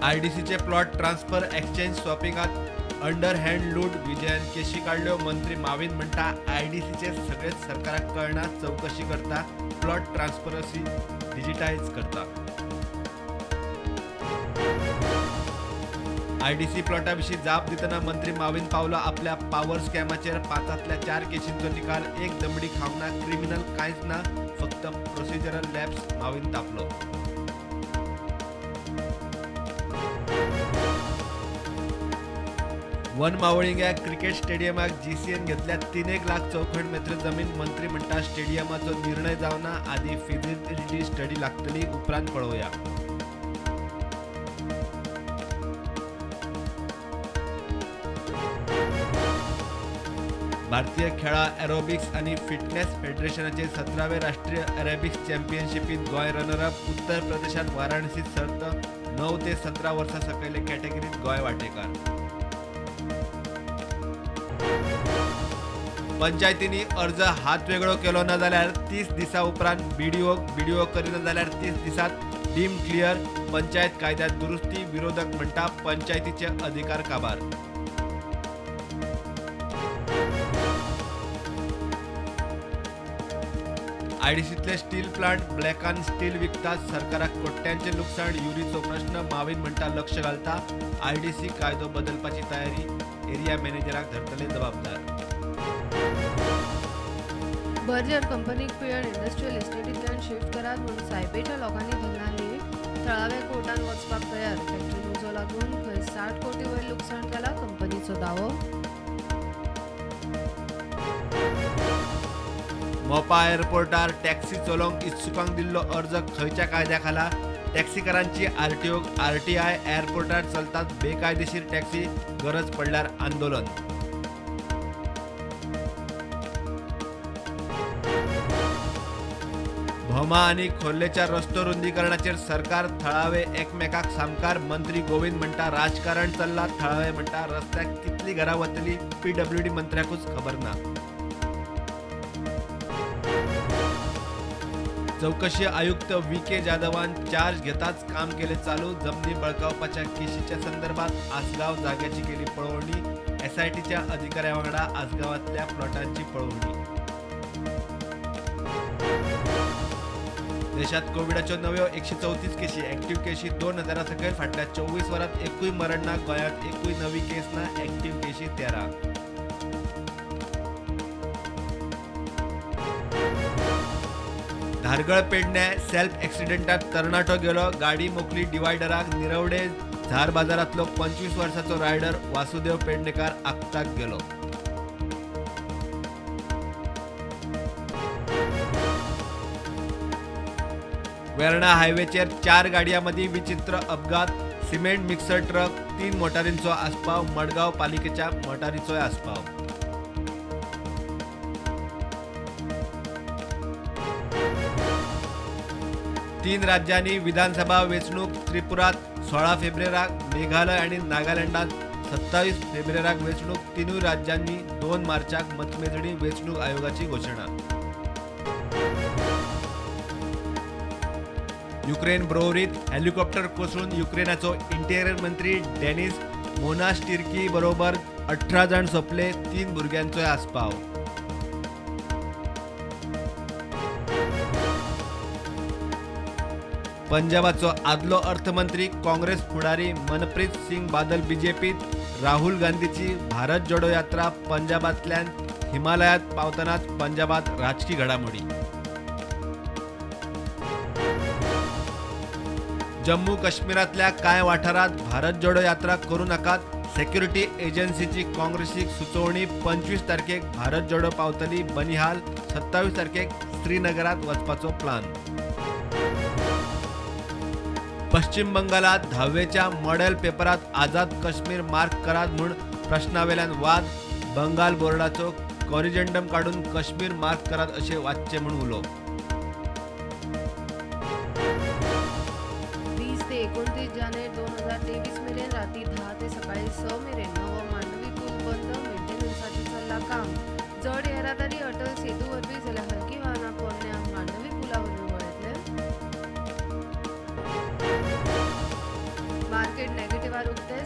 आयडीसीचे plot transfer exchange स्वॉपिंगात under hand लूट विजयान केशी काडल्यो. मंत्री माविन म्हणटा आयडीसीचे सगळेच सरकाराक कळना, चवकशी करता, प्लॉट ट्रान्सपरन्सी डिजिटायज करता. आयडीसी प्लॉटा विशीं जाप दितना मंत्री माविन पावलो आपल्या पावर स्कॅमाचेर 5 4 केशींचो निकाल, एक दमडी खावंक ना, क्रिमिनल कांयच ना, फक्त प्रोसिजरल लॅप्स. माविन तापलो. वन मावळिंग्या क्रिकेट स्टेडियमाक जीसीएन घेतल्या 3.5 लाख चौखण मेत्र जमीन. मंत्री म्हणटा स्टेडियमाचो निर्णय जावना, आदी फिजिबिलिटी स्टडी लागतली, उपरांत पळोवया. भारतीय खेळां एरोबिक्स आनी फिटनेस फेडरेशनाचे 17वे राष्ट्रीय एरोबिक्स चॅम्पियनशिपीत गोंय रनरअप. उत्तर प्रदेशात वाराणसीत सर्त 9 ते 17 वर्सां सकयले कॅटेगरीत गोंय वांटेकार. पंचायतींनी अर्ज हातवेगळो केलो ना जाल्यार 30 दिसां उपरांत बीडीओ करिना जाल्यार 30 दिसांत डीम क्लियर. पंचायत कायद्यात दुरुस्ती, विरोधक म्हणटा पंचायतीचे अधिकार काबार. आयडीसीतले स्टील प्लांट ब्लॅकान स्टील विकतात, सरकाराक कोट्यांचे लुकसाण. युरीचो प्रश्न, माविन म्हणटा लक्ष घालता, आयडीसी कायदो बदलपाची तयारी, एरिया मॅनेजराक धरतले जबाबदार. बर्जर कंपनीक पिळर्ण इंडस्ट्रियल इस्टेटींतल्यान शिफ्ट करात म्हूण सायबेच्या लोकांनी धरला नीट. थळाव्या कोर्टान वचपाक तयार. फॅक्टरीन उजो लागून खंय 60 कोटी वयर लुकसाण जाला, कंपनीचो दावो. मोपा एअरपोर्टार टॅक्सी चलोवंक इत्सुकांक दिल्लो अर्ज खंयच्या कायद्या खाला? टॅक्सीकारांची आरटीओक आरटीआय. एअरपोर्टार चलतात बेकायदेशीर टॅक्सी, गरज पडल्यार आंदोलन. भोमा आनी खोर्लेच्या रस्तो रुंदीकरणाचेर सरकार थळावे एकमेकाक सामकार. मंत्री गोविंद म्हणटा राजकारण चल्ला, थळावे म्हणटा रस्त्याक कितली घरां वतली पीडब्ल्यूडी मंत्र्याकूच खबर ना. चौकशी आयुक्त व्ही के जाधवान चार्ज घेताच काम केले चालू. जमनी बळकावपाच्या केशीच्या संदर्भात आसगांव जाग्याची केली पळोवणी. एसआयटीच्या अधिकाऱ्या वांगडा आसगांवांतल्या प्लॉटांची पळोवणी. देशात कोविडाच्यो नव्यो 134 केशी, ऍक्टिव्ह केशी 2000 सकयल. फाटल्या 24 वरांत एकूय मरण ना. गोंयांत एकूय नवी केस ना. ऍक्टिव्ह केशी 13. धारगळ पेडणे सेल्फ एक्सिडेंटात तरणाटो गेलो, गाडी मोखली डिवायडराक. निरवडे झार बाजारांतलो 25 वर्सांचो रायडर वासुदेव पेडणेकार आक्ताक गेलो. वेर्णा हायवेचेर 4 गाडयां मदीं विचित्र अपघात. सिमेंट मिक्सर ट्रक, 3 मोटारींचो आस्पाव. मडगांव पालिकेच्या मोटारीचोय आस्पाव. तीन राज्यांनी विधानसभा वेंचणूक. त्रिपुरात 16 फेब्रुवारीक, मेघालय आनी नागालँडात 27 फेब्रुवारीक वेंचणूक. तिनूय राज्यांनी 2 मार्चाक मतमेजणी. वेंचणूक आयोगाची घोशणा. युक्रेन ब्रोवरीत हेलिकॉप्टर कोसळून युक्रेनाचो इंटेरियर मंत्री डेनिस मोनास्टिर्की बरोबर 18 जाण सोंपले, 3 भुरग्यांचोय आस्पाव. पंजाबाचो आदलो अर्थमंत्री काँग्रेस फुडारी मनप्रीत सिंग बादल बीजेपीत. राहुल गांधीची भारत जोडो यात्रा पंजाबांतल्यान हिमालयात पावतनाच पंजाबात राजकी घडामोडी. जम्मू काश्मीरांतल्या कांय वाठारांत भारत जोडो यात्रा करूं नाकात, सेक्युरिटी एजन्सीची काँग्रेसीक सुचोवणी. 25 तारखेक भारत जोडो पावतली बनिहाल, 27 तारखेक श्रीनगरात वचपाचो प्लान. पश्चिम बंगालात 10वेच्या मॉडेल पेपरात आझाद काश्मीर मार्क करात म्हूण प्रश्नावेल्यान वाद. बंगाल बोर्डाचो कॉरिजेंडम काडून काश्मीर मार्क करात अशें वाचचें म्हूण उलो. 20 ते 29 जानेर 2023 मेरेन राती 10 ते सकाळी 6 मेरेन नवो मांडवी पूल बंद. मेंटेनन्साचें चल्लां काम. जड येरादारी अटल सेतू वरवीं जाल्यार हलकी वाहनां पोरण्या मांडवी पुला वरवीं वळयतले. मार्केट सर्टिफिकेट नेगेटिव्हार उक्ते.